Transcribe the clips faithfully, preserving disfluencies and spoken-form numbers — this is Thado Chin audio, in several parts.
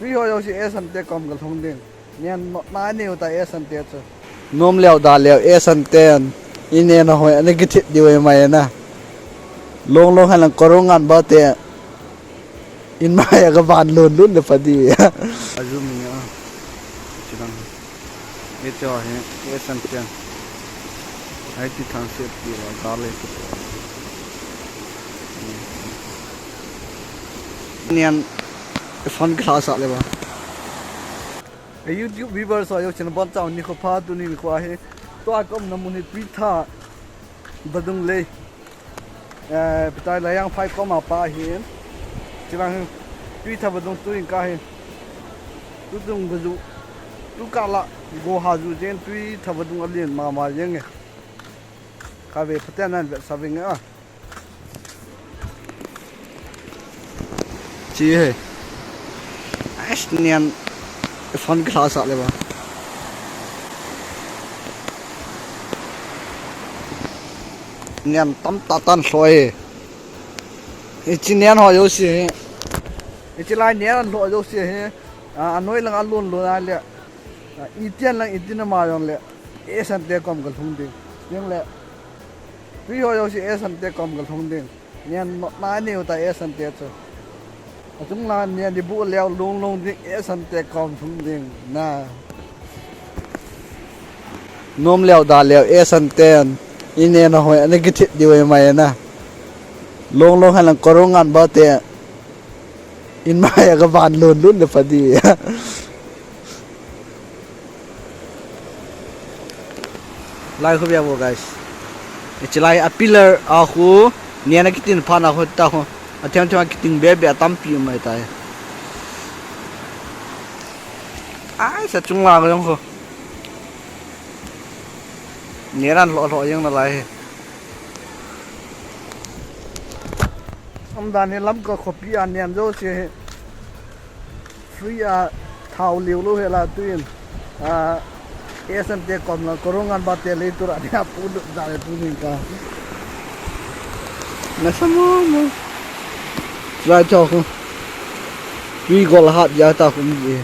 Tui ho jouse S M te kom kalhung ding. Nian no, na neu ta S M te chu. Nom leu da leu S M ten. Ine na hoi, ana kithip diu e mai na. Long long halang korong ngan ba te. In mai ka van lun lun le padi. Azu mi a. Chidang. Hiche hi S M ten. Hai ti thang se ti wa ga le ti. Nian phone kha sa le ba. Ka YouTube viewers ho jouse nabonchauvin nikho pha, tuni nikho hi. Tua ka umna mun hi Tuitha vadung lei. Eh, pitai la yang phai koma pa hin. Chilang hin. Tuitha vadung tuin ka hin. Tutung vaju. Tu ka la go ha ju jen Tuitha vadung alien mama jeng e. Ka ve phaten nan ve sa ve nge a. Chi he. Ais nian. Phone kha sa le ba. Nian tam ta tan soi. Hiche nian ho jouse hi. Hiche lai nian ho jouse hi. A, anoi lang alon lon a le. A, itian lang itin ama jong le. S M te kom kalhung ding. Jong le. Tui ho jouse S M te kom kalhung ding. Nian no, na neu ta S M te chu. Achung la nian di bu leu long long ding S M te kom lhung ding na. Nom leu da leu S M ten. Ine na hoi, ana kithip diu e mai na. Long long halang korong ngan ba te. In mai ka van lun lun le padi. Lai khu bia bo, guys. Hiche lai a pillar a khu, nian a kitin phat na khu ta khu. A thiam thiam a kitin be be a tampi um mai tai. Ai, sa chung la jong khu. Nian an lo lo jeng na lai hi. Umdan hi Lamka khopi a nian jouse hi. Free a thao liu lou hela tuin. A, S M te kom la korong ngan ba te lei tura dia pu lut da le tunin ka. Na sa mo mo. Lai cho khu. Tui gol hat ya ta khu mi.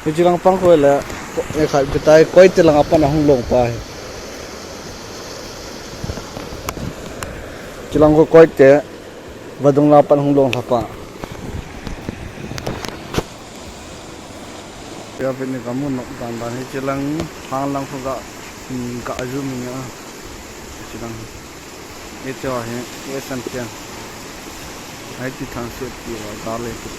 Hiche lang pang khu le, ko-, e khai bitai koi te lang apan ahung long pa hi. Chilang khu koi te. Vadung la pan hung long lha pa. Ya pin ni kamu nok dan dan hiche lang hang lang khu ga, hmm, ga azu mi ni a. Hiche lang. Hiche wa hi, S M ten. Hai ti thang se ti wa ga le ti.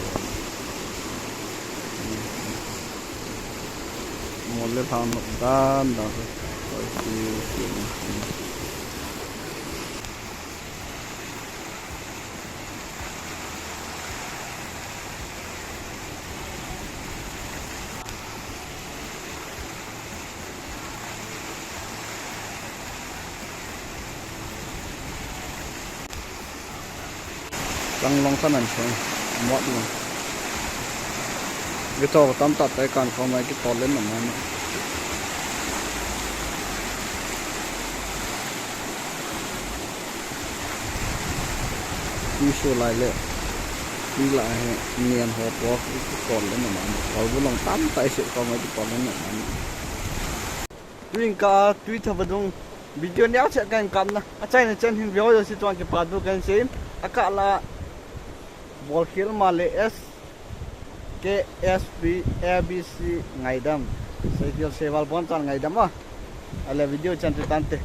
Mo le hang nok dan dan. Koi ti ti. Chang long khan an chang. Mot long. Kito tam tat tai kan khom mai kitol len na mai. Tui so lai le. Tui lai he nian ho po kitol len na mai. Kol bu long tam tai se khom mai kitol len na mai. Tuin ka Tuitha vadung video neo che kan kamna. Achaina chan hin veo jo si tuan ke pa du kan se. Aka la bol khel ma le S K S P A B C ngaidam. Seikhel seival bon chan ngaidam a. Ale video chan te tante.